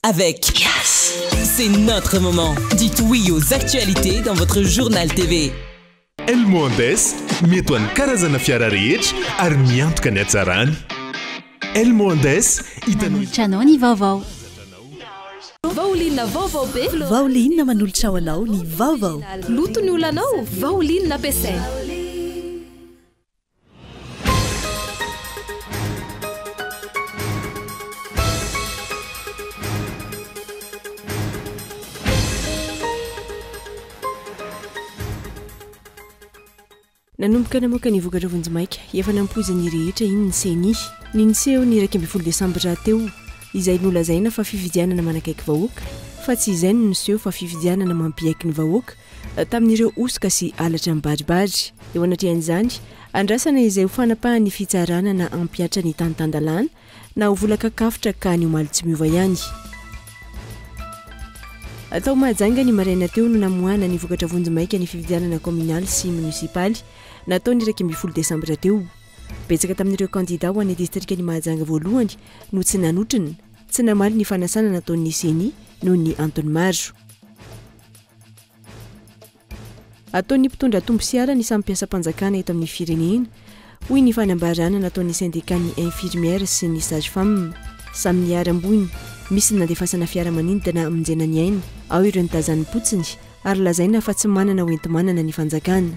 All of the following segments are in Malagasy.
Avec Yes. C'est notre moment. Dites oui aux actualités dans votre journal TV. Elmo Andes, mety ho an'ny karazana fiara rehetra ary miantoka ny hatsarany. Elmo Andes, hitanao. Manolotra anao ny vaovao. Vaoline vaovao be. Vaoline manolotra ho anao ny vaovao. Loto ny olanao, Vaoline ampiasaina. Nanomboka namoaka ny vokatra vonjimaika efa nampoizin'ny rehetra iny ny Ceni. Ny niseho ny 11 desambra teo, izay nolazaina fa fifidianana manakaiky vahoaka, fa tsy izay no niseho fa fifidianana mampiaiky ny vahoaka tamin'ireo hosoka sy halatra mibaribary. Eo anatrehan'izany, andrasana izay ho fanapahan'ny fitsarana na hampihatra ny tany tan-dalàna na ho vola kakafotra ka ny omaly tsy miova ihany. Tao Mahajanga ny maraina teo no namoahana ny vokatra vonjimaika ny fifidianana kaominaly sy monisipaly natao ny 11 desambra teo. Betsaka tamin'ireo kandida ho an'ny distrikan'i Mahajanga voalohany no tsy nanotrona, tsy namaly ny fanasana nataon'ny Ceni noho ny antony maro. Ataon'ny mpitondra tombo sy ala ny samy mpiasam-panjakana eto amin'ny firenena, hoy ny fanambarana nataon'ny sendikan'ny infirmière sy ny sage femme. Samy niharam-boina, misy ny nandefasana fiaramanidina hamonjena ny aina, ao ireo nitazanim-potsiny ary lazaina fa tsy manana hoenti-manana ny fanjakana.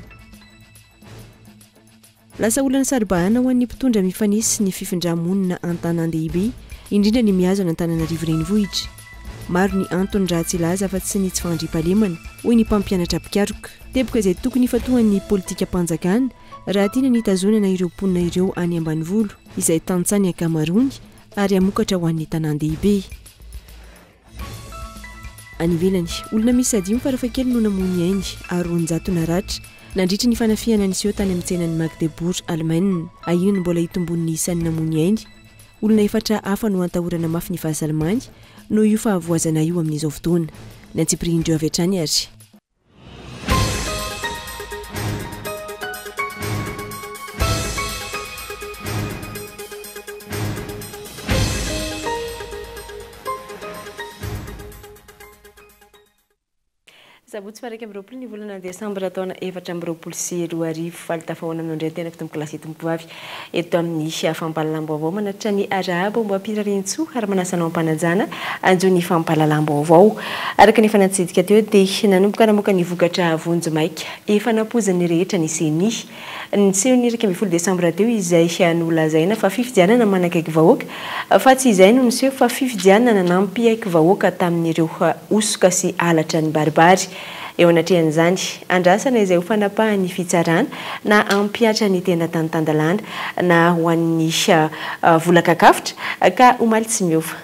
Lasa olana saro-bahana ho an'ny mpitondra mifanesy ny fifindra-monina an-tanàn-dehibe, indrindra ny mihazo an'Antananarivo Renivohitra. Maro ny antony raha tsy hilaza afa-tsy ny tsy fandriampahalemana, hoy ny mpampianatra mpikaroka. Teboka izay tokony hifantohan'ny politikam-panjakana raha tiana ny hitazonana ireo mponina ireo any ambanivolo, izay tantsaha ny ankamaroany ary hamokatra ho an'ny tanàn-dehibe. Any ivelany, olona miisa dimy farafahakeliny no namoy ny ainy ary 200 naratra nandritry ny fanafihana niseho tany amin'ny tsenan'i Magdebourg, Alemaina. Ahiana ny mbola hitomboan'ny isan'ny namoy ny ainy. Olona efatra hafa no antahorana mafy ny fahasalamany noho io fahavoazana io amin'izao fotoana. Ny antsipirihin'ireo avy hatrany ary. Sabotsy faha 21 ny volana desambra taona 2024. Faly tafahaona aminao indray ny tenako tompoko lahy sy tompoko vavy eto amin'ny fampahalalam-baovao. Manatitra ny arahaba homba am-pirarian-tsoa ary manasa anao am-panajana hanjo ny fampahalalam-baovao. Araka ny efa natsidika teo dia nanomboka namoaka ny vokatra vonjimaika efa nampoizin'ny rehetra ny Ceni. Niseho ny 11 desambra teo izay nolazaina fa fifidianana manakaiky vahoaka fa tsy izay no niseho fa fifidianana nampiaiky vahoaka tamin'ireo hosoka sy halatra nibaribary. Eo anatrehan'izany, andrasana izay ho fanapahan'ny fitsarana na hampihatra ny tena tany tan-dalàna na ho an'ny vola kakafotra ka omaly tsy miova.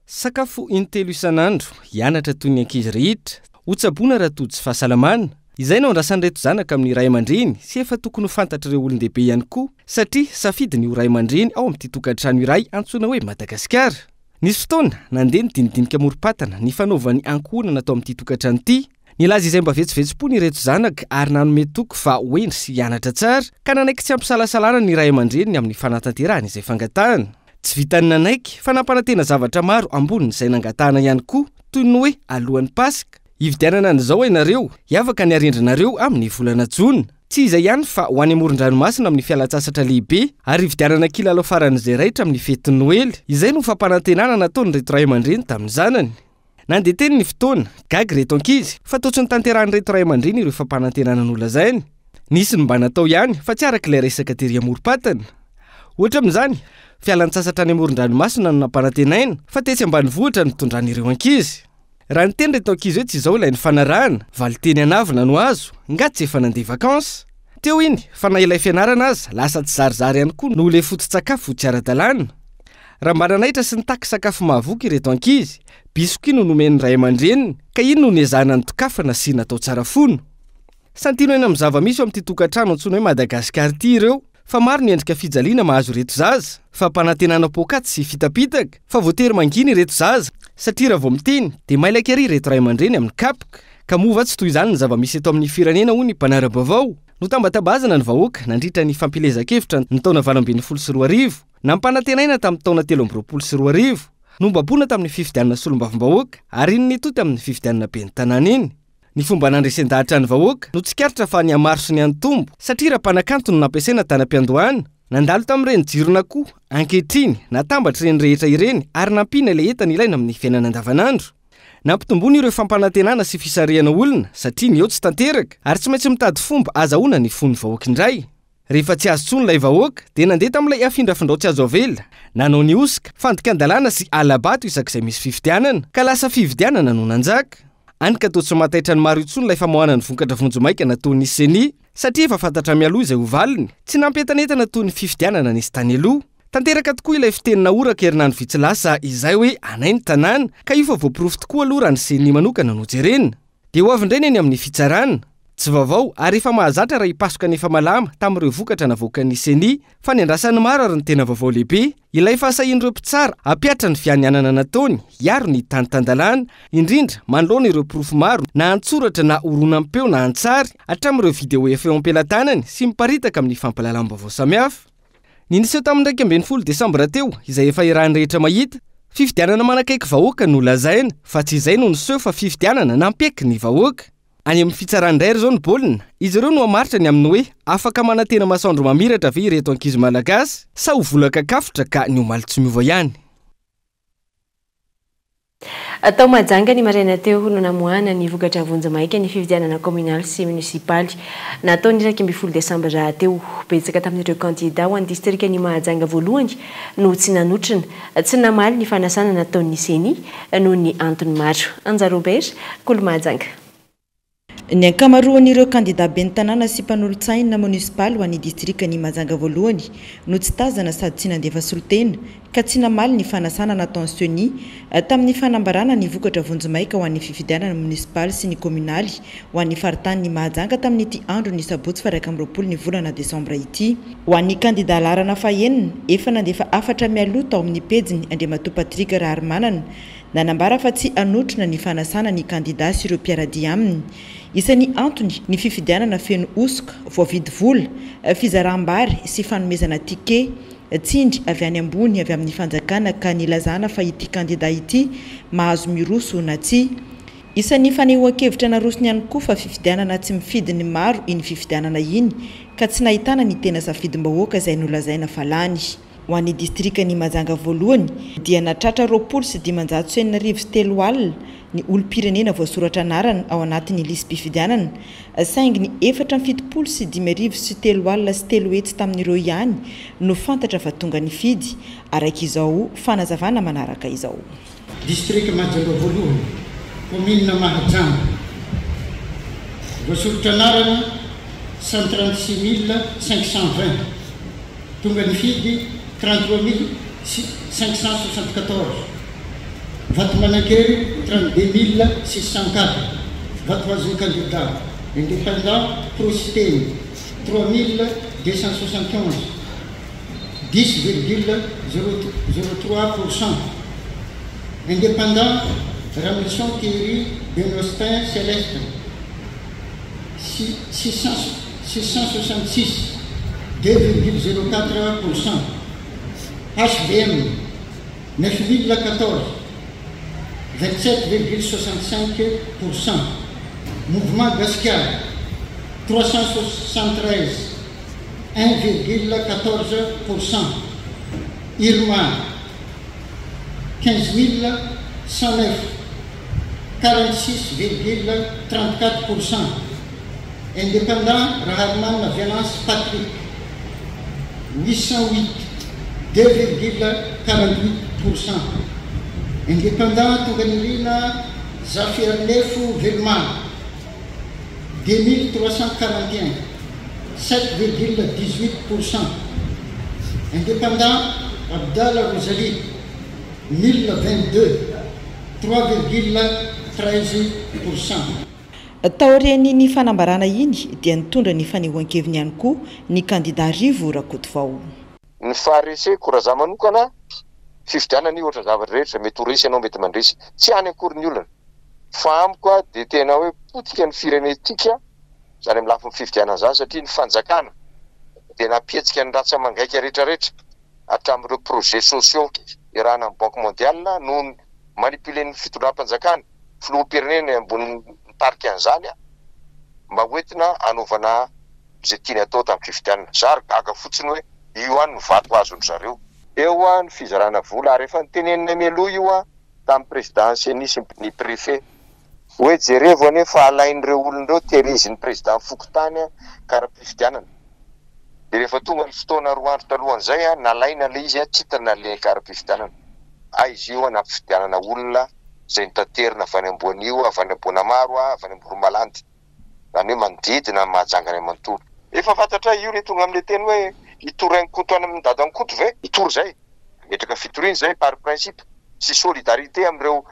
Sakafo intelo isan'andro, hianatra toy ny ankizy rehetra, hotsaboina raha tojo tsy fahasalamana. Izay no andrasan'ireto zanaka amin'ny ray aman-dreny sy efa tokony ho fantatr'ireo olon-dehibe ihany koa satria safidy ny ho ray aman-dreny ao amin'ity tokantrano iray antsoina hoe Madagasikara. Nisy fotoana, nandeha ny dinidinika amorom-patana nifanaovan'ny ankohonana tao amin'ity tokantrano ity. Nilaza izay mba vetsovetsom-pony ireto zanaka ary nanome toky fa ho hendry sy hianatra tsara, ka nanaiky tsy ampisalasalana ny ray aman-dreniny amin'ny fanatanterahana izay fangatahana. Tsy vitan'ny nanaiky, fa nampanantena zavatra maro ambonin'izay nangatahana ihany koa, toy ny hoe alohan'ny Paska, hividianana an'izao ianareo, hiavaka ny arendrinareo amin'ny volana jona. Tsy izay ihany fa ho any amoron-dranomasina amin'ny fialantsasatra lehibe ary hividianana kilalao faran'izay raitra amin'ny fetin'ny Noely. Izay no fampanantenana nataon'ireto ray aman-dreny tamin'ny zanany. Nandeha teny ny fotoana, gaga ireto ankizy fa toa tsy notanterahin'ireto ray aman-dreny ireo fampanantenana nolazainy. Nisy ny mba natao ihany fa tsy araka ilay resaka tery amorom-patana. Ohatra amin'izany, fialantsasatra any amoron-dranomasina no nampanantenaina fa tetsy ambanivohitra no nitondrana ireo ankizy. Raha niteny reto ankizy hoe tsy izao ilay nifanarahana, valinteny an'avona no azo, nga tsy efa nandeha vacances? Teo iny, fa na ilay fianarana aza lasa tsy zarizary ihany koa noho ilay foto-tsakafo tsy ara-dalàna. Raha mba nanaitra sy nitaky sakafo mahavoky ireto ankizy, biscuit no nomen'ny ray aman-dreniny, ka iny no nezahana nodokafana sy natao tsara fono. Santino eny amin'ny zava-misy ao amin'ity tokantrano antsoina hoe Madagasikara ity ireo, fa maro ny endrika fijaliana mahazo ireto zaza, fampanantenana poakaty sy fitapitaka, fa voatery mangina ireto zaza, satria raha vao miteny dia mailaka ery ireto ray aman-dreny amin'ny kapoka. Ka moa va tsy toy izany ny zava-misy eto amin'ny firenena hoy ny mpanara-baovao? Notambatabazana ny vahoaka nandritra ny fampielezan-kevitra ny taona 2018, nampanantenaina tamin'ny taona 2023. Nobaboina tamin'ny fifidianana solombavambahoaka ary iny nitohy tamin'ny fifidianana ben'ny tanàna iny. Ny fomba nandresen-dahatra ny vahoaka no tsikaritra fa nihamaro sy nihanitombo satria raha mpanakanto no nampiasaina tany am-piandohana, nandalo tamin'ireny jiron'akoho, ankehitriny, natambatra ireny rehetra ireny ary nampiana ilay entana ilaina amin'ny fiainana andavanandro. Nampitomboina ireo fampanantenana sy fisarihana olona satria ny eo tsy tanteraka ary tsy maintsy mitady fomba azahoana ny fon'ny vahoaka indray. Rehefa tsy azo intsony ilay vahoaka dia nandeha tamin'ilay afindrafindrao tsy azo avela, nanao ny hosoka, fandikan-dalàna sy hala-bato isak'izay misy fifidianana, ka lasa fividianana no nanjaka. Any ka toa tsy mahataitra ny maro intsony ilay famoahana ny vokatra vonjimaika nataon'ny Ceni, satria efa fantatra mialoha izay ho valiny, tsy nampientanentana toy ny fifidianana nisy tany aloha. Tanteraka tokoa ilay fiteny nahoraka herinandro vitsy lasa izay hoe anay ny tanàna, ka io fa voaporofo tokoa aloha raha ny Ceni manokana no jerena. Dia ho avy indray ny eny amin'ny fitsarana. Tsy vaovao ary efa mahazatra raha hipasoka ny efa malama tamin'ireo vokatra navoakan'ny Ceni fa ny andrasan'ny maro ary ny tena vaovao lehibe, ilay fahasahian'ireo mpitsara hampihatra ny fianianana nataony hiaro ny tany tan-dalàna, indrindra manoloana ireo porofo maro na an-tsoratra na horonam-peo na an-tsary hatramin'ireo video efa eo am-pelatanany sy miparitaka amin'ny fampahalalam-baovao samihafa. Ny niseho tamin'ny 11 desambra teo, izay efa iarahan'ny rehetra mahita, fifidianana manakaiky vahoaka no lazaina, fa tsy izay no niseho fa fifidianana nampiaiky ny vahoaka. Any amin'ny fitsarana indray ary izao ny baolina, izy ireo no hamaritra ny amin'ny hoe afaka manantena masoandro mamiratra ve ireto ankizy malagasy sa ho vola kakafotra ka ny omaly tsy miova ihany. Tao Mahajanga ny maraina teo no namoahana ny vokatra vonjimaika ny fifidianana kaominaly sy monisipaly natao ny 11 desambra teo. Betsaka tamin'ireo kandidà ho an'ny distrikan'i Mahajanga voalohany no tsy nanotrona, tsy namaly ny fanasana nataon'ny Ceni noho ny antony maro. Anja Robert, Kolo Mahajanga. Ny ankamaroan'ireo kandidà ben'ny tanàna sy mpanolotsaina monisipaly ho an'ny distrikan'i Mahajanga voalohany no tsy tazana sady tsy nandefa solontena ka tsy namaly ny fanasana nataon'ny Ceni tamin'ny fanambarana ny vokatra vonjimaika ho an'ny fifidianana monisipaly sy ny kaominaly ho an'ny faritanin'i Mahajanga tamin'ity andron'ny sabotsy faha 21 ny volana desambra ity. Ho an'ny kandidà laharana fahenina, efa nandefa hafatra mialoha tao amin'ny pejiny Andriamatoa Patrick Raharimanana Nanambara fa tsy hanotrona ny fanasana ny kandida sy ireo mpiara-dia aminy. Isan'ny antony ny fifidianana feno hosoka, voavidy vola, fizaram-bary sy fanomezana ticket, tsindry avy any ambony avy amin'ny fanjakana ka nilazana fa ity kandida ity mahazo miroso na tsia. Isan'ny fanehoan-kevitra narosony ihany koa fa fifidianana tsy mifidy ny maro iny fifidianana iny ka tsy nahitana ny tena safidim-bahoaka izay nolazaina fa lany. Ho an'ny distrikan'i Mahajanga voalohany dia nahatratra 6620 ny olom-pirenena voasoratra anarana ao anatin'ny lisi-pifidianana saingy ny 374,374 tamin'ireo ihany no fantatra fa tonga nifidy, araka izao fanazavana manaraka izao. Distrika Mahajanga voalohany, kaominina Mahajanga, voasoritra anarana 136520, tonga nifidy 33574, Vatomanankely 32604, vato azon'ny kandida indépendant Pro-Siteny 3271. 10,03%. Indépendant, Ramilison Thierry Benoistin Céleste, 666, 2,04%. HVM, 9014, 27,65%. Mouvement Gasikara, 373. 1,14%. Irma, 15 109, 46,34%. Indépendant Raharimanana Venance Patrick, 808, 2,48%. Indépendant Tonganirina Zafiarnefo Velomaro, 2341, 7,18%. Indépendant Abdallah Rosalie, 1022, 3,13%. Taorian'iny fanambarana iny dia nitondra ny fanehoan-keviny ihany koa ny kandida Rivo Rakotovao. Ny fahareseko raha za manokana, fifidianana io ohatra zavatra rehetra, mety ho resy ianao mety mandresy, tsy any akory ny olana fa amiko a dia tena hoe potika ny firenentsika zany amin'ny lafiny fifidianana zany satria ny fanjakana dia nampihetsika ny ratsa-mangaika rehetrarehetra hatramin'ireo projets sociaux. iarahana amin'ny Banque Mondiale no manipuler-n'ny fitondram-panjakana, filoham-pirenena ambony mitarika an'izany mba hoentina hanaovana izay tiany atao tamin'ny fifidianana. Za ary gaga fotsiny hoe io ihany no vato azon-dry zareo. Eo ny fizarana vola ary efa noteneninay mialoha io tamin'ny président ceni sy ny préfet hoe jerevo anie fa alain'ireo olona ireo tehirizin'ny président fokontany kara-pifidianana. Dia rehefa tonga ny fotoana 2 andro talohan'izay nalaina ilay izy tsy hita naleha kara-pifidianana. Aiza io nampifidianana olona izay notaterina avy any Amboanio, avy any Amboanamaro, avy any Amboromalandy. Izany hoe manodidina ny Mahajanga iray manontolo. Efa fantatray io ilay tonga amin'ilay teny hoe hitory an'i Koto any amin'i Dadan'i Koto ve? Hitory izay. Hametraka fitoriana izay par principe sy solidarité amin'ireo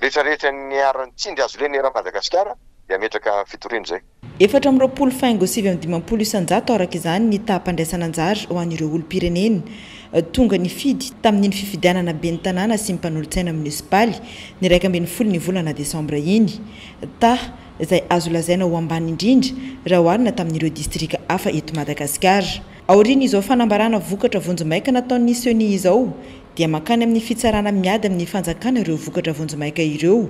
rehetrarehetra niharan'ny tsindry hazo lena eran'i Madagasikara dia hametraka fitoriana izay. 24 faingo 59% araka izany ny taham-pandraisana anjara ho an'ireo olom-pirenena tonga nifidy tamin'iny fifidianana ben'ny tanàna sy mpanolotsaina monisipaly ny 11 ny volana desambra iny. Taha izay azo lazaina ho ambany indrindra raha oharina tamin'ireo distrika hafa eto Madagasikara. Aorian'izao fanambarana vokatra vonjimaika nataon'ny Ceni izao dia mankany amin'ny fitsarana miady amin'ny fanjakana ireo vokatra vonjimaika ireo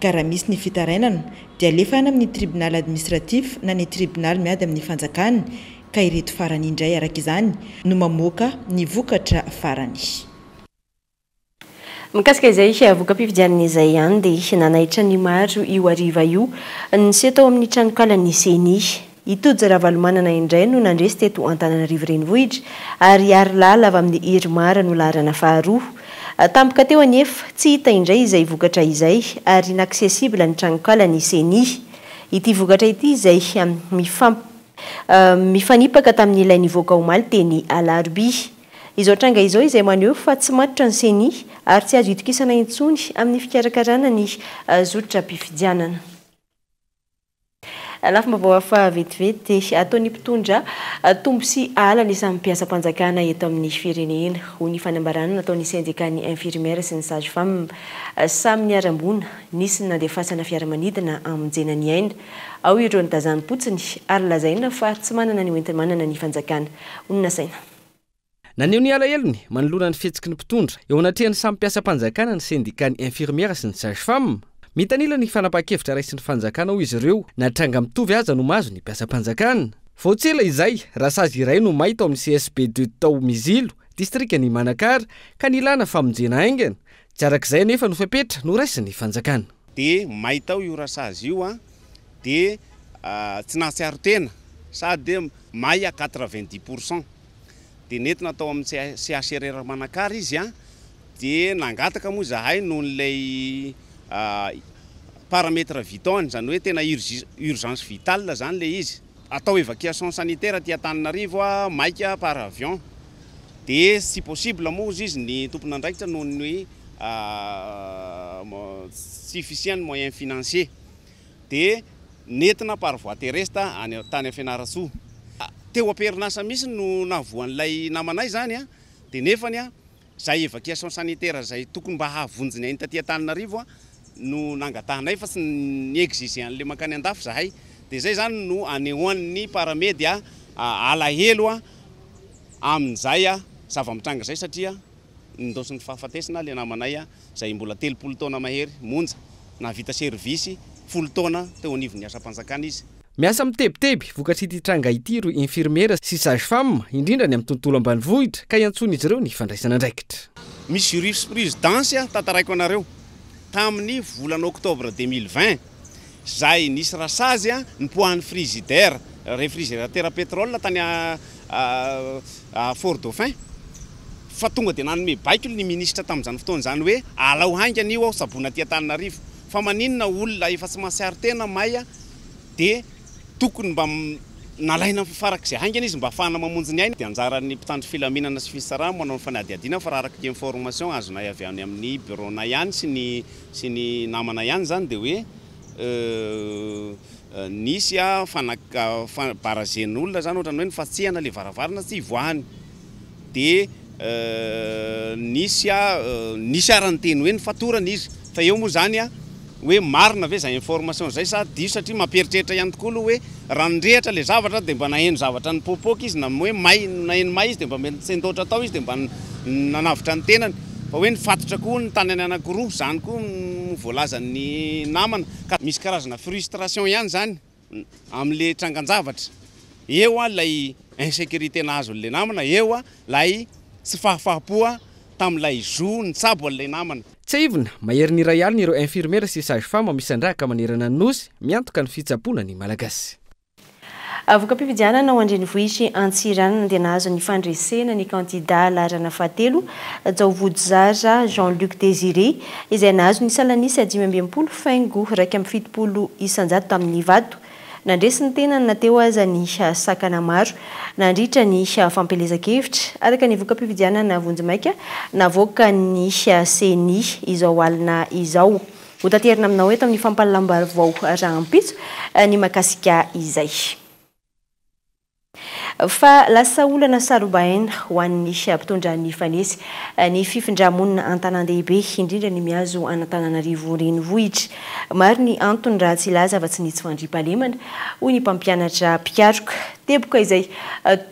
ka raha misy ny fitarainana dia alefa any amin'ny tribunal administratif na ny tribonaly miady amin'ny fanjakana ka ireto farany indray araka izany no mamoaka ny vokatra farany. Mikasika izay voka-pifidianana izay ihany dia nanaitra ny maro io hariva io niseho tao amin'ny tranonkalan'ny Ceni. I Tojo Ravalomanana indray no nandresy teto Antananarivo Renivohitra ary Harilala avy amin'ny Irmar no laharana faharoa. Tampoka teo anefa, tsy hita indray izay vokatra izay ary inaccessible ny tranonkalan'ny Ceni. Ity vokatra ity izay mifanipaka tamin'ilay nivoaka omaly teny Alarobia. Izao tranga izao izay maneho fa tsy matotra ny Ceni ary tsy azo itokisana intsony amin'ny fikarakarana ny zotram-pifidianana. Lafim-baovao hafa vetivety, ataon'ny mpitondra tombo sy ala ny samy mpiasam-panjakana eto amin'ny firenena, hoy ny fanambarana nataon'ny sendikan'ny infirmière sy ny sage femme. Samy niharam-boina, nisy ny nandefasana fiaramanidina hamonjena ny aina, ao ireo nitazam-potsiny ary lazaina fa tsy manana ny hoenti-manana ny fanjakana. Honina saina. Naneho ny alahelony manoloana ny fihetsiky ny mpitondra eo anatrehan'ny samy mpiasam-panjakana ny sendikan'ny infirmière sy ny sage femme. Mitanila ny fanapahan-kevitra raisin'ny fanjakana hoy izy ireo na tranga mitovy aza no mahazo ny mpiasam-panjakana. Vao tsy ela izay, rasazy iray no may tao amin'ny CSB deux tao Mizilo, distrikan'i Manakara, ka nilana famonjena haingana. Tsy araka izay anefa no fepetra noraisin'ny fanjakana. Dia may tao io rasazy io dia tsy nahatsiaro tena sady may à 90%. Dia nentina tao amin'ny CHRR Manakara izy an, dia nangataka moa izahay noho ilay paramètre vitaux-ny, izany hoe tena urgence vitale izany ilay izy. Atao évacuation sanitaire aty Antananarivo an, maika par avion. Dia si possible moa hozy izy ny tompon'andraikitra noho ny tsy fisian'ny moyen financier. Dia nentina par voie terrestre any tany Fianarantsoa. Teo am-perinasa mihitsy no nahavoan'ilay namanay izany an, dia nefany an, izay évacuation sanitaire izay tokony mba hahavonjy ny ainy taty Antananarivo an, no nangatahanay fa tsy ni-exiger an'ilay mankany an-dafy izahay. Dia izay izany no anehoan'ny paramedy alahelo amin'izay zava-mitranga izay satria nindaosin'ny fahafatesana ilay namanay izay mbola 30 taona mahery monja, nahavita servisy 10 taona teo anivon'ny asam-panjakana izy. Miasa mitebiteby vokatr'ity tranga ity ireo infirmiera sy sage femme, indrindra ny amin'ny tontolo ambanivohitra, ka iantsoan'izy ireo ny fandraisana andraikitra. Misy jurisprudence tantaraiko anareo, tamin'ny volana octobre 2020, izay nisy rasazy nipoahan'ny frigidaire, réfrigérateur pétrole tany Fort Dauphin, fa tonga dia nanome baiko ny minisitra tamin'izany fotoana izany hoe alao haingana io aho tsaboina aty Antananarivo, fa maninona olona efa tsy mahatsiaro tena may dia tokony mba nalaina farak'izay haingana izy mba hahafahana mamonjy ny ainy. Dia anjaran'ny mpitandro filaminana sy fitsarana manao ny fanadihadiana fa raha araka ny information azonay avy any amin'ny bureau-nay any sy ny sy ny namanay any izany dia hoe nisy barazen'olona izany ohatran'ny hoe nifantsihana ilay varavarana tsy hivoahany dia nisy nisy ary niteny hoe nifatorana izy fa eo moa izany hoe marina ve izay information izay sa diso satria mampieritreritra ihany tokoa aloha hoe raha nirehatra ilay zavatra dia mba naheno zavatra nipoapoaka izy na hoe may naheno may izy dia mba mety nitsendoatra tao izy dia mba nanavotra ny tenany. Fa hoe nifatotra koa ny tanany anankiroa, izany koa no voalazan'ny namana. Ka misy karazana frustration ihany izany amin'ilay trangan-javatra. Eo ilay insécurité nahazo an'ilay namana, eo ilay tsy fahafaham-po tamin'ilay zo nitsabo an'ilay namana. Tsiahivina, maherin'ny iray alina ireo infirmiera sy sage femme misandrahaka manerana ny Nosy miantoka ny fitsaboana ny Malagasy. Voka-pifidianana ao an-drenivohitr'i Antsiranana dia nahazo ny fandresena ny kandidà laharana fahatelo, Jaovodizara Jean Luc Désiré, izay nahazo ny salan'isa 65 faingo 71% tamin'ny vato. Nandresy ny tenany na teo aza ny sakana maro nandritra ny fampielezan-kevitra, araka ny voka-pifidianana vonjimaika navoakan'ny Ceni izao alina izao. Hotaterina aminao eto amin'ny fampahalalam-baovao rahampitso ny mahakasika izay. Fa lasa olana saro-bahaina ho an'ny mpitondra nifanesy ny fifindra-monina an-tanàn-dehibe, indrindra ny mihazo an'Antananarivo renivohitra. Maro ny antony raha tsy hilaza afa-tsy ny tsy fandriampahalemana, hoy ny mpampianatra mpikaroka. Teboka izay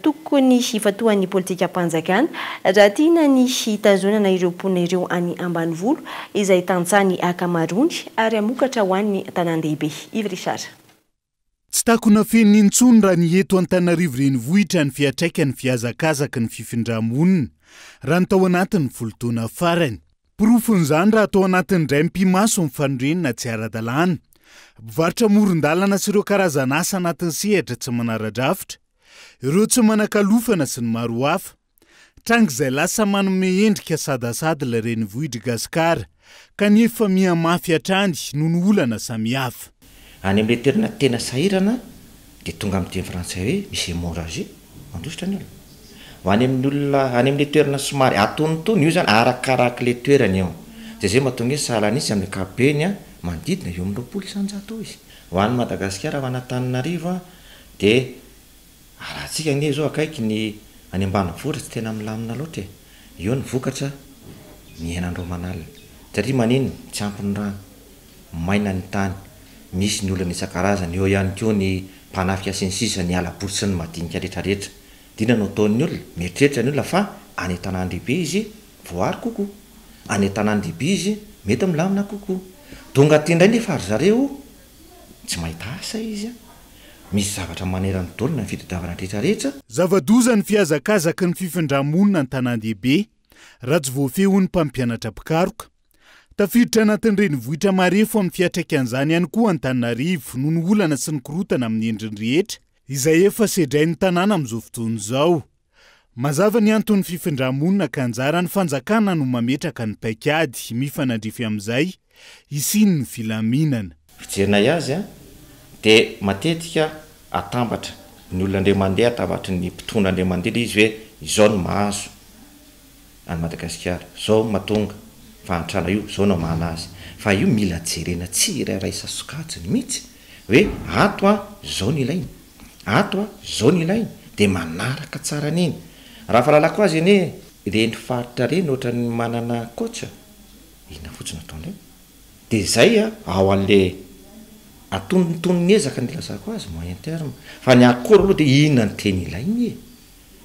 tokony hifantohan'ny politikam-panjakana raha tiana ny hitazonana ireo mponina ireo any ambanivolo izay tantsaha ny ankamaroany ary hamokatra ho an'ny tanàn-dehibe. Yves Richard. Tsy takona fenina intsony raha ny eto Antananarivo renivohitra ny fiantraikan'ny fihazakazaky ny fifindra-monina, raha ny tao anatin'ny folo taona farany. Porofon'izany raha tao anatin'ny indray mipi-maso ny fanorenana tsy ara-dalàna, mpivarotra amoron-dalana sy ireo karazan'asa anatin'ny sehatra tsy manara-drafitra, ireo tsy manan-kalofana sy ny maro hafa. Tranga izay lasa manome endrika sadasada ilay renivohitr'i Gasikara, kanefa miha mafy hatrany noho ny olana samihafa. Any amin'ilay toerana tena sahirana dia tonga amin'ny teny frantsay hoe misy hémorragie, mandositra ny olona. Ho any amin'ny olona any amin'ilay toerana somary atonitony, io izany arakarak'ilay toerana eo. Dia izay mahatonga hoe sahalan'isa amin'ny ankapobeny manodidina eo amin'ny 20% eo izy. Ho an'i Madagasikara, ho an'Antananarivo dia Arahantsika anie izao akaiky ny any ambanivohitra tsy tena milamina loatra e! Eo ny vokatra mihena andro aman'alina. Satria maninona? Tsy ampy ny rano, maina ny tany, misy ny olana isan-karazany, eo ihany koa ny mpanafika sy ny sisa, ny hala-bory sy ny madinika retraretra. Dia inona no ataon'ny olona? Mieritreritra ny olona fa any an-tanàn-dehibe izy voaaro kokoa, any an-tanàn-dehibe izy mety milamina kokoa. Tonga aty indray nefa ry zareo Tsy mahita asa izy an! Misy zavatra manerany daholo na ny fitadiavana rehetra rehetra. Zava-doza ny fihazakazaky ny fifindra-monina an-tanàn-dehibe, raha tsy voafehon'ny mpampianatra mpikaroka. Tafiditra anatin'ny renivohitra marefo amin'ny fiantraikan'izany ihany koa Antananarivo noho ny olana sy ny korontana amin'ny endriny rehetra izay efa sedrain'ny tanàna amin'izao fotoana izao. Mazava ny anton'ny fifindra-monina ka anjaran'ny fanjakana no mametraka ny paikady mifanandrify amin'izay hisian'ny filaminana. Fijerinay azy dia matetika atambatra ny olona indray mandeha, atambatry ny mpitondra indray mandeha ilay izy hoe izao no mahazo an'i Madagasikara, izao no mahatonga fahantrana io, izao no hamahana azy. Fa io mila jerena tsirairay isan-sokajiny mihitsy hoe ato an izao no ilaina. Ato a, zao no ilaina, dia manaraka tsara an'iny. Raha fahalalako azy anie ireny faritra ireny ohatran'ny manana coach, inona fotsiny ataon'ireny? Dia izay a, ao an'le antonontonony ezaka no ilazako azy, moyen terme. Fa ny accord aloha dia inona no tena ilainy e?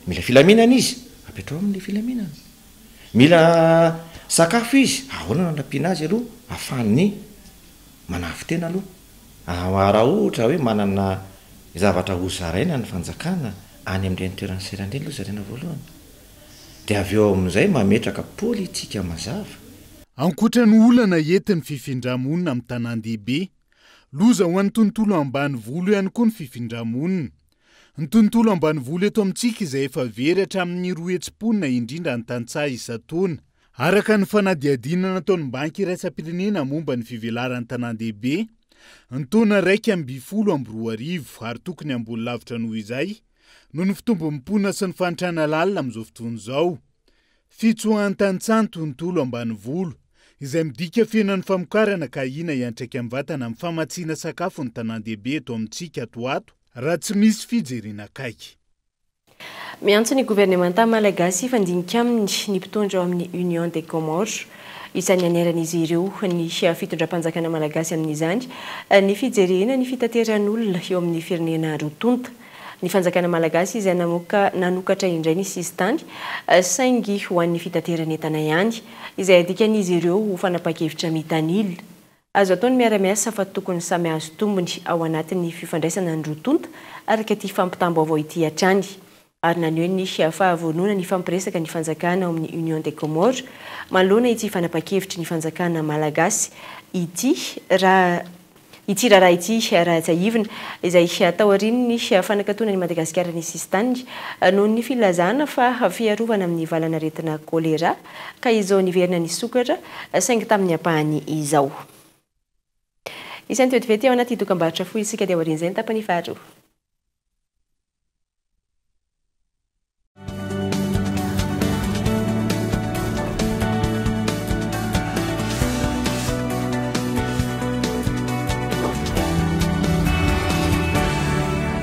Mila filaminana izy, apetraho aminy le filaminana. Mila sakafo izy, ahoana no anampiana azy aloha ahafahany manavo-tena aloha? Raha ohatra hoe manana zavatra ho zaraina ny fanjakana any amin'ireny toerana sahirana ireny aloha zaraina voalohany. Dia avy eo amin'izay mametraka politika mazava. Ankoatra ny olana entin'ny fifindra-monina amin'ny tanàn-dehibe, loza ho an'ny tontolo ambanivolo ihany koa ny fifindra-monina. Ny tontolo ambanivolo eto amintsika izay efa very hatramin'ny roa hetsy mponina indrindra ny tantsaha isan-taona. Araka ny fanadihadiana nataon'ny Banky iraisam-pirenena momba ny fivelaran'ny tanàn-dehibe, ny taona 2011 ary tokony ambony lavitra noho izay, noho ny fitombon'ny mponina sy ny fahantrana lalina amin'izao fotoana izao. Fitsoahan-tantsaha ny tontolo ambanivolo, izay midika fihenan'ny famokarana ka ahiana hiantraika mivantana amin'ny famatsiana sakafo ny tanàn-dehibe eto amintsika ato ho ato raha tsy misy fijerena akaiky. Miantso ny governemanta malagasy hifandinika aminy ny mpitondra ao amin'ny Union des Comores. Isan'ny anairan'izy ireo ny fitondram-panjakana malagasy amin'izany ny fijerena ny fitateran'olona eo amin'ny firenena roa tonta. Ny fanjakana malagasy izay namoaka nanokatra indray ny sisintany saingy ho an'ny fitateran'entana ihany, izay adikan'izy ireo ho fanapahan-kevitra mitanila. Azo atao ny miara-miasa fa tokony samy hahazo tombony ao anatin'ny fifandraisana ny roa tonta, araka ity fampitam-baovao ity hatrany. Ary naneho ny fahavononany hifampiresaka ny fanjakana ao amin'ny Union des Comores manoloana ity fanapahan-kevitry ny fanjakana malagasy ity raha Ity raharaha ity, raha tsiahivina, izay taorian'ny fanakatonan'i Madagasikara ny sisintaniny noho ny filazana fa fiarovana amin'ny valan'aretina Choléra, ka izao niverina nisokatra saingy tamin'ny ampahany izao. Isan'ny vetivety ao anaty dokambarotra fohy isika dia aorian'izay ny tapany faharoa.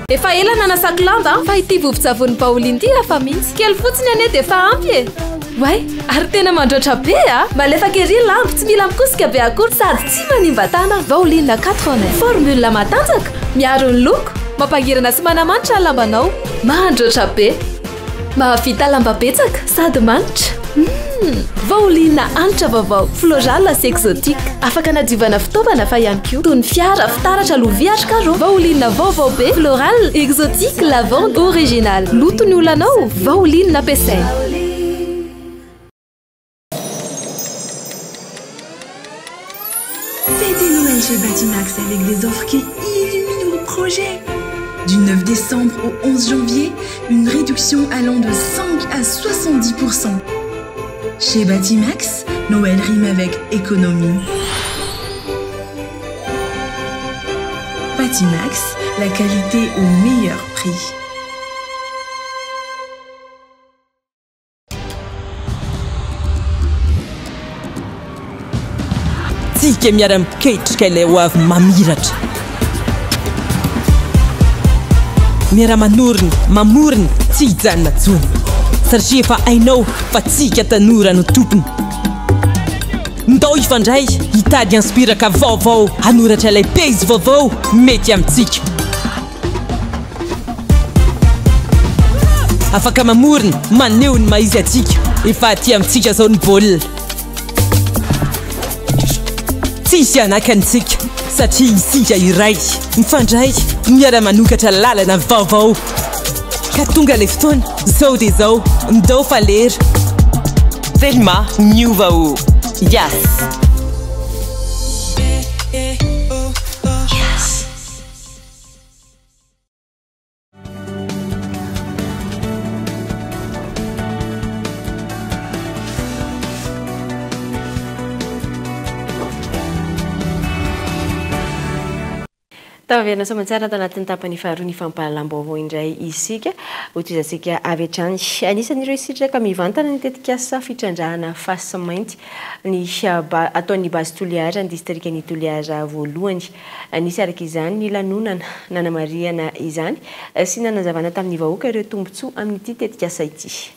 Efa ela nanasako lamba fa ity vovon-tsavony Baolina ity hafa mihitsy. Kely fotsiny anie dia efa ampy e! Oay, ary tena mandroatra be a! Malefaka ery lamba, tsy mila mikosika be akory sady tsy manimba tanana. Baolina 4 en 1, formule matanjaka, miaro ny loko, mampangirana sy manamanitra ny lambanao. Mandroatra be! Mahavita lamba betsaka sady manitra. Humm! Vaolina hanitra vaovao, floral sy exotique. Afaka anadiovana fitaovana fa ihany koa toy ny fiara, fitaratra, lovia ary carreaux. Vaolina vaovao be, floral, exotique, lavande, original. Loto ny olanao, vaolina ampiasaina. Fêtez Noël chez Batimax avec des offres qui illuminent vos projets. Du 9 décembre au 11 janvier, une réduction allant de 5 à 70%. Chez Batimax, Noël rime avec économie. Batimax, la qualité au meilleur prix. Tsika miara-miketrika ilay ho avy mamiratra. Miara-manorina, mamorona, tsy hijanona intsony. Satria efa hainao fa tsika tanora no tompony. Ndao hifandray, hitady inspiraka vaovao, hanoratra ilay pejy vaovao mety amintsika. Afaka mamorona, maneho ny maha izy antsika. Efa aty amintsika izao ny baolina. Tsisy hanakana antsika satria isika iray, mifandray, miara-manokatra lalana vaovao. Ka tonga ilay fotoana, izao dia izao, ndao fa lera. Telma miova o! Yas! Tafaverina soamantsara ato anatin'ny tapany faharoa ny fampahalalam-baovao indray isika. Hotohizantsika avy hatrany. Anisan'ireo hisitraka mivantana ny tetikasa fitrandrahana fasimainty ny ataon'ny Base Toliara ny distrikan'i Toliara voalohany. Nisy araka izany ny lanonana nanamarihana izany sy nanazavana tamin'ny vahoaka ireo tombontsoa amin'ity tetikasa ity.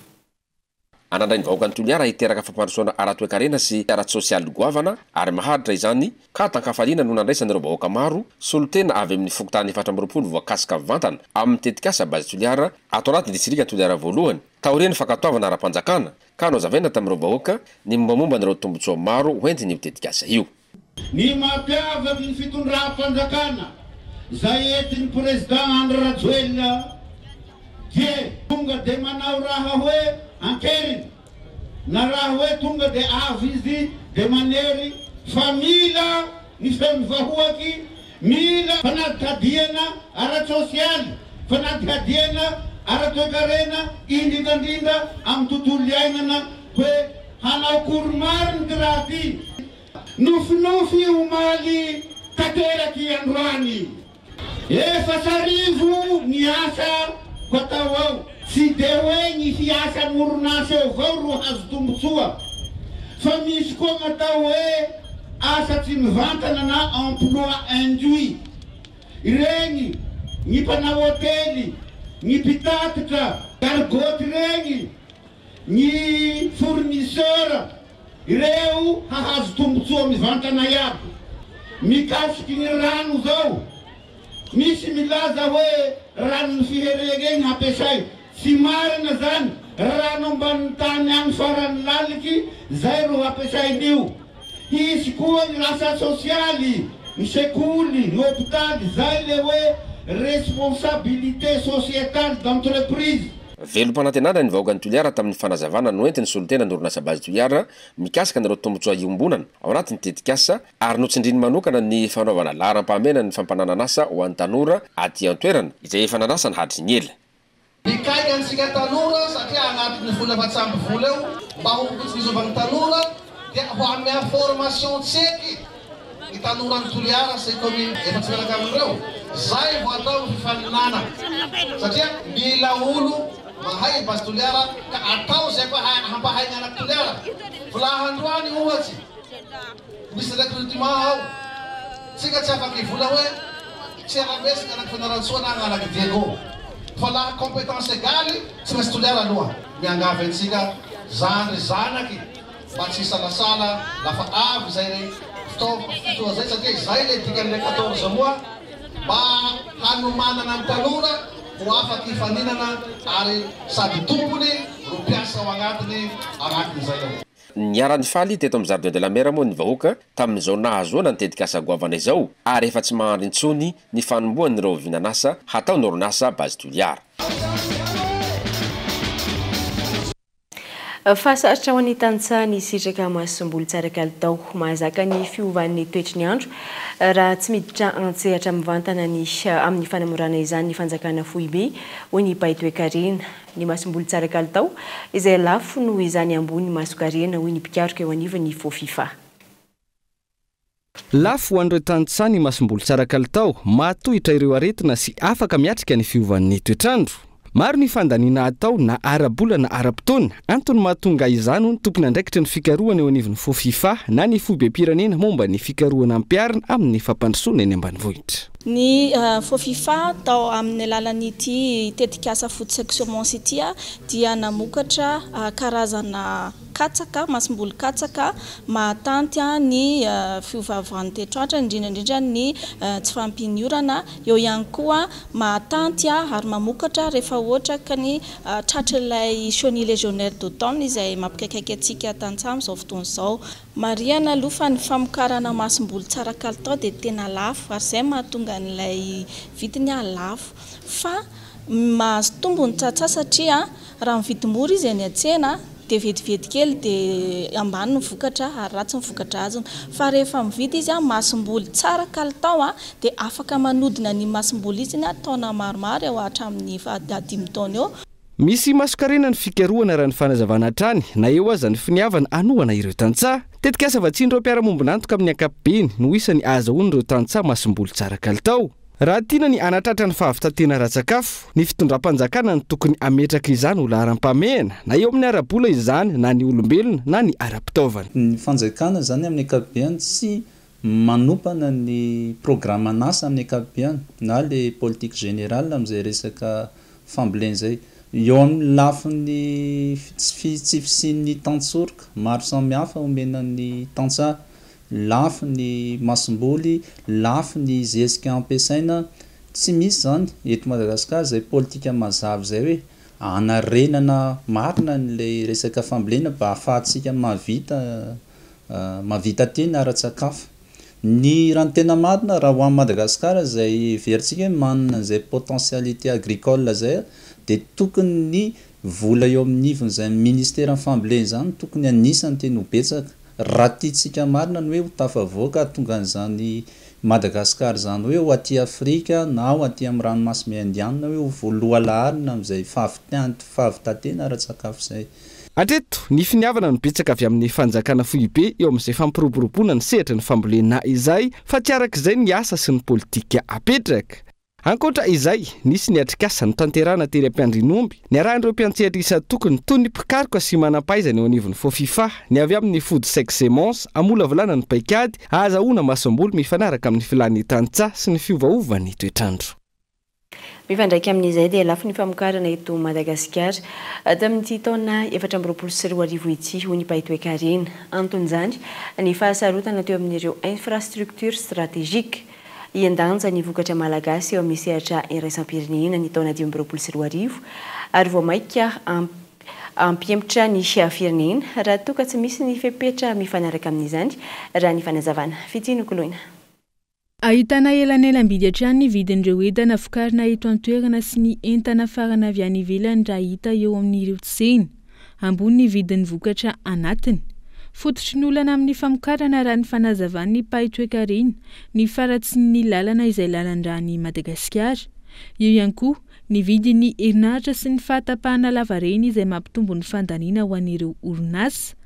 Anandrain'ny vahoakan'i Toliara hiteraka fampandrosoana ara-toekarena sy ara-tsosialy goavana ary maharitra izany ka tan-kafaliana no nandraisan'ireo vahoaka maro solontena avy amin'ny fokontany 24 voakasika mivantana amin'ny tetikasa Base Toliara ato anatin'ny distrikan'i Toliara voalohany taorian'ny fankatoavana ara-panjakana ka nohazavaina tamin'ireo vahoaka ny mombamomba an'ireo tombontsoa maro hoentin'io tetikasa io. Ny mampiavaky ny fitondram-panjakana izay entin'ny Président Andry Rajoelina dia tonga dia manao raha hoe an-keriny na raha hoe tonga dia avy izy dia manery fa mila ny feon'ny vahoaky, mila fanadihadiana ara-tsosialy, fanadihadiana ara-toekarena indrindra indrindra amin'ny tontolo iainana hoe hanao akory marina ity raha ity. Nofinofy omaly tanteraky androany. 84 ny asa ho atao ao. Tsy de hoe ny hiasan'ny orinasa eo avao ro hazo tombotsoa fa misy koa gn'atao hoe asa tsy mivantana na emploi induit. Ireny ny mpanao hotely, ny mpitatitra, gargoty regny, ny fournisseur. Ireo hahazo tombotsoa mivantana iaby. Mikasiky ny rano zao, misy milaza hoe. ranon'ny Fiheregna igny hampiasay. Tsy marina zany, rano ambanin'ny tany agny farany laliky zay ro hampiasain'io. Hisy koa ny asa sosialy, ny sekoly, ny hopitaly, zay le hoe responsabilité sociétale d'entreprise. Velom-panantenana ny vahoakan'i Toliara tamin'ny fanazavana noentin'ny solontenan'ny orinasa Base Toliara mikasika an'ireo tombontsoa iombonana ao anatin'ny tetikasa ary notsindriany manokana ny fanaovana laharam-pahamehana ny fampananan'asa ho an'ny tanora aty an-toerana izay efa nandrasana hatry ny ela. Mikaika antsika tanora satria agnatin'ny vola efa tsy ampy vola eo mba ho fitsinjovan'ny tanora dia ho amea formation tseky ny tanoran'i Toliara sy commune efa tsy miaraka amin'ireo zay vao atao fifaninana satria mila olo mahay ny base Toliara ka atao zay hampahay ny anak'i Toliara fa laha androany ohatsy misy recrutement ao tsika tsy afaky vola hoe tsy aramesy ny anaky Fianarantsoa na ny anaky Diego fa laha compétence égale tsy maintsy Toliara aloha. Miangavy antsika zandry zanaky mba tsy hisalasala lafa avy zay fotoa zay satria zay le dikan'le 14 mois mba hanomanana ny tanora ho afaky hifaninana ary sady tompony ro mpiasa ao agnatiny agnatin'izay ao. Niara-nifaly teto amin'ny Jardin de la Mer moa ny vahoaka tamin'izao nahazoana ny tetikasa goavana izao ary efa tsy mahandry intsony ny fanombohan'ireo vinan'asa hataon'ny orinasa Base Toliara. Fa sarotra ho an'ny tantsaha ny sitraka masomboly tsara kalitao mahazaka ny fiovan'ny toetry ny andro raha tsy miditra an-tsehatra mivantana ny amin'ny fanamorana izany ny fanjakana foibe hoy ny mpahay toekarena. Ny masomboly tsara kalitao izay lafo noho izany ambony masokarena hoy ny mpikaroka eo anivon'ny FOFIFA. Lafo ho an'ireo tantsaha ny masomboly tsara kalitao mahatohitra ireo aretina sy afaka miatrika ny fiovan'ny toetrandro. Maro ny fandaniana atao na ara-bola na ara-potoana. Antony mahatonga izany ho ny tompon'andraikitra ny fikarohana eo anivon'ny FOFIFA na ny foibem-pirenena momba ny fikarohana ampiharina amin'ny fampandrosoana eny ambanivohitra. Ny FOFIFA tao amin'ny alalan'ity tetikasa Food Sec Semence ity dia namokatra karazana katsaka, masomboly katsaka mahatanty ny fiovaovan'ny toetrandro, indrindra indrindra ny tsy fahampian'ny orana. Eo ihany koa mahatanty ary mamokatra rehefa ohatra ka ny tratran'ilay chenille légionnaire d'automne izay mampikaikaika antsika tantsaha amin'izao fotoana izao. Marihana aloha fa ny famokarana masomboly tsara kalitao dia tena lafo ary izay mahatonga an'ilay vidiny lafo. Fa mahazo tombony tantsaha satria raha mividy mora izy eny an-tsena dia vetivety kely dia ambany ny vokatra ary ratsy ny vokatra azony. Fa rehefa mividy izy masomboly tsara kalitao dia afaka manodina ny masomboly izy taona maromaro eo hatramin'ny 5 taona eo. Misy masokarena ny fikarohana raha ny fanazavana hatrany na eo aza ny finiavana hanohana ireo tantsaha. Tetikasa vatsian'ireo mpiara-mombon'antoka amin'ny ankapobeny no isany ahazahoan'ireo tantsaha masomboly tsara kalitao. Raha tiana ny hanatratra ny fahavitantena ara-tsakafo, ny fitondram-panjakana no tokony hametraka izany ho laharam-pahamehana na eo amin'ny ara-bola izany na ny olombelona na ny ara-pitaovana. Ny fanjakana izany amin'ny ankapobeny tsy manompana ny programme-nasa amin'ny ankapobeny na le politique générale amin'izay resaka fambolena izay. Eo amin'ny lafiny tsy fisian'ny tantsoroka maro samihafa omena ny tantsaha, lafo ny masomboly, lafo ny zezika ampiasaina, tsy misy izany eto Madagasikara izay politika mazava izay hoe anarenana marina n'ilay resaka fambolena mba ahafahantsika mahavita tena ara-tsakafo. Ny raha ny tena marina raha ho an'i Madagasikara izay heverintsika hoe manana izay potentialité agricole izay dia tokony ny vola eo amin'ny ivon'izay ministeran'ny fambolena izany tokony anisany tena ho betsaka. Raha tiantsika marina ny hoe ho tafavoaka tonga an'izany Madagasikara izany hoe ho aty Afrika na ho aty amin'ny ranomasimbe Indianina hoe ho voalohalaharina amin'izay fahavitantena ara-tsakafo izay. Hatreto, ny finiavana no betsaka avy amin'ny fanjakana foibe eo amin'izay fampiroboroboana ny sehatra ny fambolena izay fa tsy arak'izay ny asa sy ny politika apetraka. Ankoatra izay, nisy ny atrikasa notanterahana tery am-piandrianomby niarahan'ireo mpiantsehatra isan-tokony toy ny mpikaroka sy manam-pahaizana eo anivon'ny FOFIFA, ny avy amin'ny Food Sec Semence hamolavolana ny paikady ahazahoana masomboly mifanaraka amin'ny filan'ny tantsaha sy ny fiovaovan'ny toetrandro. Mifandraika amin'izay dia lafo ny famokarana eto Madagasikara tamin'ity taona 2024 ity hoy ny mpahay toekarena. Anton'izany ny fahasarotana teo amin'ireo infrastructure stratégique. Hihen-danja ny vokatra malagasy eo amin'ny sehatra iraisam-pirenena ny taona 2025 ary vao mainka hampihemotra ny firenena raha toa ka tsy misy ny fepetra mifanaraka amin'izany, raha ny fanazavana. Fitia Nokoloina. Ahitana elanelam-bidy hatrany ny vidin'ireo entana vokarina eto an-toerana sy ny entana afarana avy any ivelany raha hita eo amin'ireo tsena. Ambony ny vidin'ny vokatra anatiny. Fototry ny olana amin'ny famokarana raha ny fanazavan'ny mpahay toekarena ny faharatsian'ny lalana izay lalan-dran'i Madagasikara. Eo ihany koa ny vidin'ny herinaratra sy ny fahatapahana lavareny izay mampitombo ny fandaniana ho an'ireo orinasa.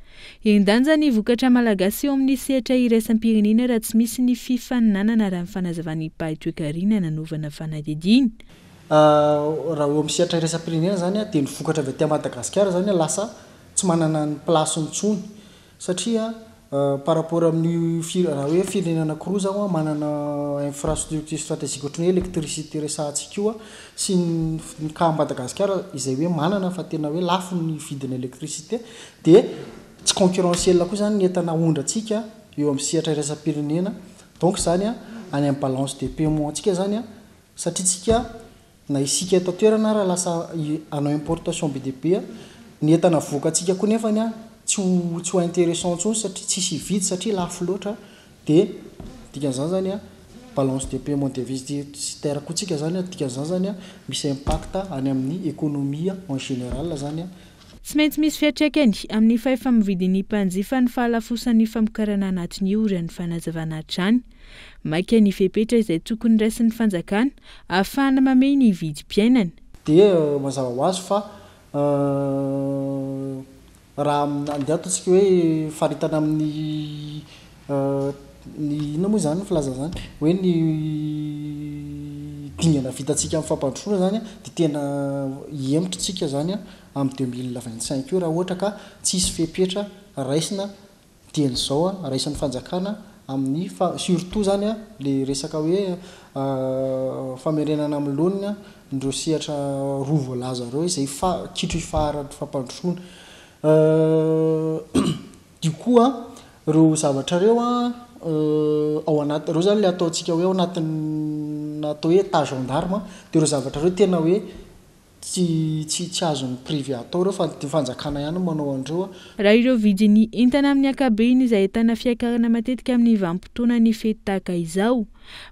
Herin-danja ny vokatra malagasy eo amin'ny sehatra iraisam-pirenena raha tsy misy ny fifaninanana raha ny fanazavan'ny mpahay toekarena nanaovana fanadihadiana. Raha eo amin'ny sehatra iraisam-pirenena izany dia ny vokatra avy aty Madagasikara izany lasa tsy manana ny place-ny intsony satria par rapport amin'ny raha hoe firenena anankiroa izao manana infrastructure stratégique ohatran'ny hoe électricité resahantsika io sy ny cas Madagasikara izay hoe manana fa tena hoe lafo ny vidin'ny électricité dia tsy concurrentiel koa izany ny entana aondrantsika eo amin'ny sehatra iraisam-pirenena donc izany any amin'ny balance de paiement antsika izany Satria tsika na isika eto an-toerana ara lasa hanao importation be dia be, ny entana avoakantsika koa nefany tsy ho tsy ho interessant intsony satria tsisy hividy satria lafo loatra dia dikan'izany zany an balance de paiement déficitaire koa tsika zany an, dikan'izany zany an misy impact any amin'ny économie en général zany an. Tsy maintsy misy fiantraikany amin'ny fahefa-mividin'ny mpanjifa ny fahalafosan'ny famokarana anatiny io, raha ny fanazavana hatrany. Maika ny fepetra izay tokony raisin'ny fanjakana ahafahana mamehy ny vidim-piainana. Dia mazava ho azy fa raha andeha ataontsika hoe faritana amin'ny ny inona moa izany ny filazana izany hoe ny dingana vitantsika amin'ny fampandrosoana izany dia tena hihemotra isika izany amin'ny 2025 io raha ohatra ka tsisy fepetra raisina dieny izao a, raisin'ny fanjakana amin'ny fa surtout zany a le resaka hoe famerenana amin'ny laoniny a ireo sehatra roa voalaza ireo izay fa kitro ifaharan'ny fampandrosoana. Du coup a ireo zavatra ireo a ao anaty ireo zany le ataontsika hoe ao anatin'ny atao hoe état gendarme dia ireo zavatra ireo tena hoe Tsy tsy tsy azon'ny privé atao ireo fa ny fanjakana ihany no manao an'ireo a. Raha ireo vidin'ny entana amin'ny ankabehiny izay ahitana fiakarana matetika amin'ny vanim-potoanan'ny fety tahaka izao.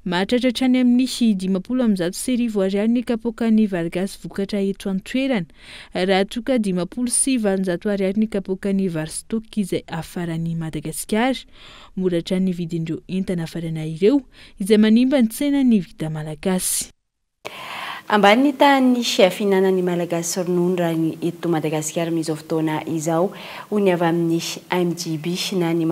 Mahatratra hatrany amin'ny 1150 ariary ny kapoakan'ny vary gasy vokatra eto an-toerana, raha toa ka 850 ariary ny kapoakan'ny vary stock izay hafaran'i Madagasikara. Mora hatrany ny vidin'ireo entana hafarana ireo, izay manimba ny tsenan'ny vita malagasy. Ambany ny tahan'ny fihinanan'ny Malagasy ronono raha ny eto Madagasikara amin'izao fotoana izao, hoy ny avy amin'ny MDB na ny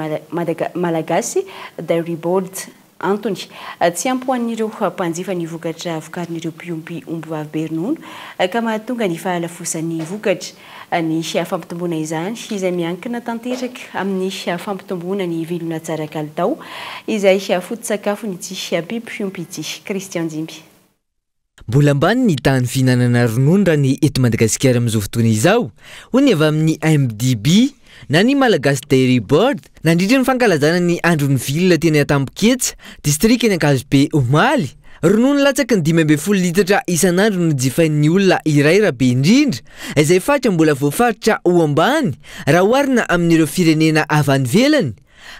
Malagasy Dairy Board. Antony, tsy ampy ho an'ireo mpanjifa ny vokatra vokarin'ireo mpiompy ombivavy be ronono ka mahatonga ny fahalafosan'ny vokatra. Ny fampitomboana izany izay miankina tanteraka amin'ny fampitomboana ny vilona tsara kalitao izay foto-tsakafon'ity biby fiompy ity. Christian Jimby. Mbola ambany ny tahan'ny fihinanana ronono raha ny eto Madagasikara amin'izao fotoana izao, hoy ny avy amin'ny MDB na ny Malagasy Dairy Board, nandritra ny fankalazana ny andron'ny vilona teny Antampoketsa, distrikan'i Ankazobe omaly. Ronono latsaky ny 15 litatra isan'andro no jifain'ny olona iray raha be indrindra, izay fatra mbola voafaritra ho ambany raha oharina amin'ireo firenena avy any ivelany.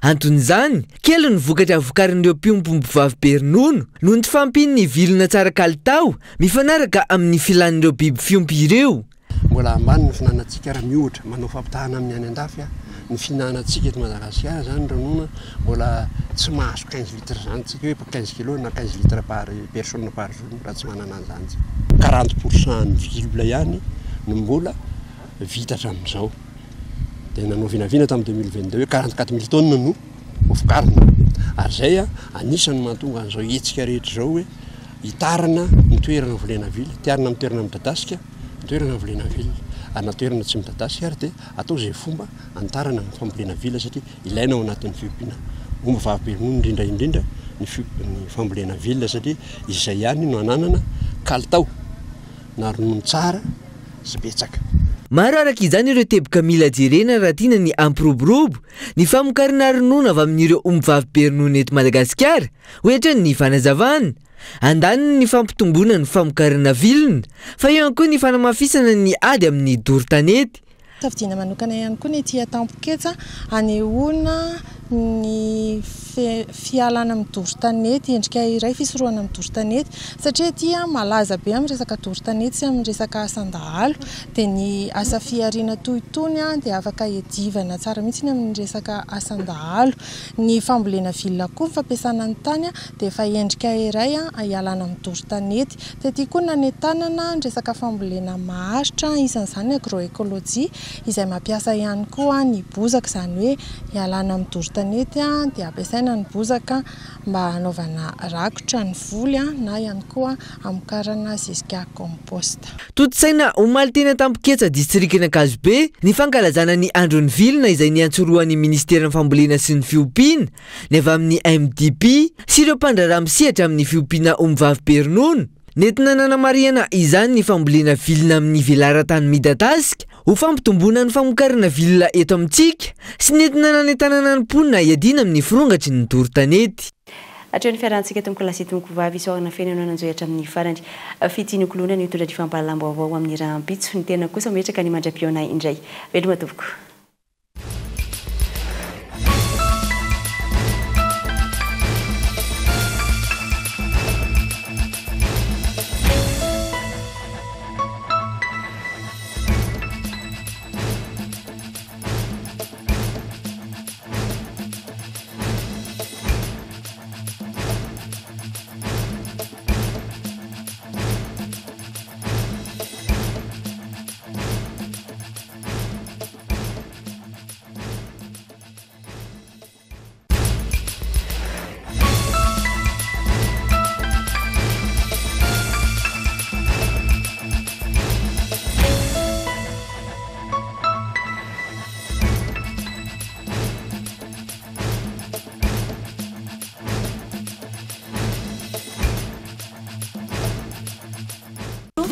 Anton'izany, kely ny vokatra vokarin'ireo mpiompy ombivavy be ronono noho ny tsy fahampian'ny vilona tsara kalitao mifanaraka amin'ny filan'ireo biby fiompy ireo. Mbola ambany ny fihinanantsika raha miohatra manao fampitahana amin'ny any andafy ny fihinanantsika eto Madagasikara izany ronono mbola tsy mahazo quinze litres izany tsika hoe quinze kilos na quinze litres par personne par jour mbola tsy manana an'izany tsika. Quarante pour cent ny vilona ihany no mbola vita hatramin'izao. Dia nanao vinavina tamin'ny 2022 hoe 44 mille tonnes no hovokarina. Ary izay anisan'ny mahatonga an'izao hetsika rehetra izao hoe hitarina ny toerana volena vily, hitarina amin'ny toerana midadasika, ny toerana volena vily. Ary na toerana tsy midadasika ary dia atao izay fomba hanitarana ny fambolena vily satria ilaina ao anatin'ny fiompiana omby vavy be ronono indrindra indrindra ny fambolena vily satria izay ihany no ananana kalitao na ronono tsara sy betsaka. Maro araka izany ireo teboka mila jerena raha tiana ny hampiroborobo ny famokarana ronono avy amin'ireo ombivavy be ronono eto Madagasikara, hoy hatrany ny fanazavana. Andaniny ny fampitomboana ny famokarana vilona, fa eo ihany koa ny fanamafisana ny ady amin'ny doro tanety. Safidiana manokana ihany koa ny ety Antampoketsa hanehoana ny fialana amin'ny doro tanety, endrika iray fisorohana amin'ny doro tanety satria ety malaza be amin'ny resaka doro tanety sy amin'ny resaka asan-dahalo dia ny asa fihariana toy itony dia afaka hiadivana tsara mihitsy amin'ny resaka asan-dahalo. Ny fambolena vilona koa ny fampiasana ny tany dia efa endrika iray hialana amin'ny doro tanety. Tety koa nanentanana ny resaka fambolena maharitra, isan'izany ny agroekolojia izay mampiasa ihany koa ny bozaka, izany hoe hialana amin'ny doro tanety dia ampiasaina ny bozaka mba hanaovana rakotra ny voly na ihany koa hamokarana zezika compost. Tontosaina omaly teny Antampoketsa, distrikan'Ankazobe, ny fankalazana ny Andron'ny Vilona izay niantsorohan'ny Minisiteran'ny Fambolena sy ny Fiompiana, ny avy amin'ny MDP sy ireo mpandraharaha misehatra amin'ny fiompiana ombivavy be ronono. Nentina nanamarihana izany ny fambolena vilona amin'ny velaran-tany midadasika ho fampitomboana ny famokarana vilona eto amintsika sy nentina nanentanana ny mponina hiadiana amin'ny firongatry ny doro tanety. Hatreo ny fiarahantsika tompokolahy sy tompokovavy, isaorana feno ianao nanjohy hatramin'ny farany. Fitia nokoloina ny hitondra ny fampahalalam-baovao amin'ny rahampitso. Ny tena kosa metraka ny mandra-pihaona indray. Veloma tompoko.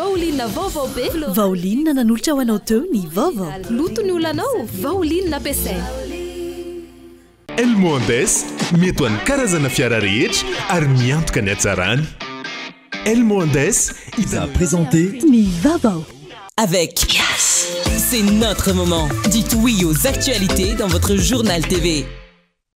Vaoline vaovao be. Vaoline nanolotra ho anao teo ny vaovao. Loto ny olanao, Vaoline ampiasaina. Elmo Andes, mety ho an'ny karazana fiara rehetra ary miantoka ny hatsarany. Elmo Andes, a présenté ny vaovao. Avec Yes, c'est notre moment. Dites oui aux actualités dans votre journal TV.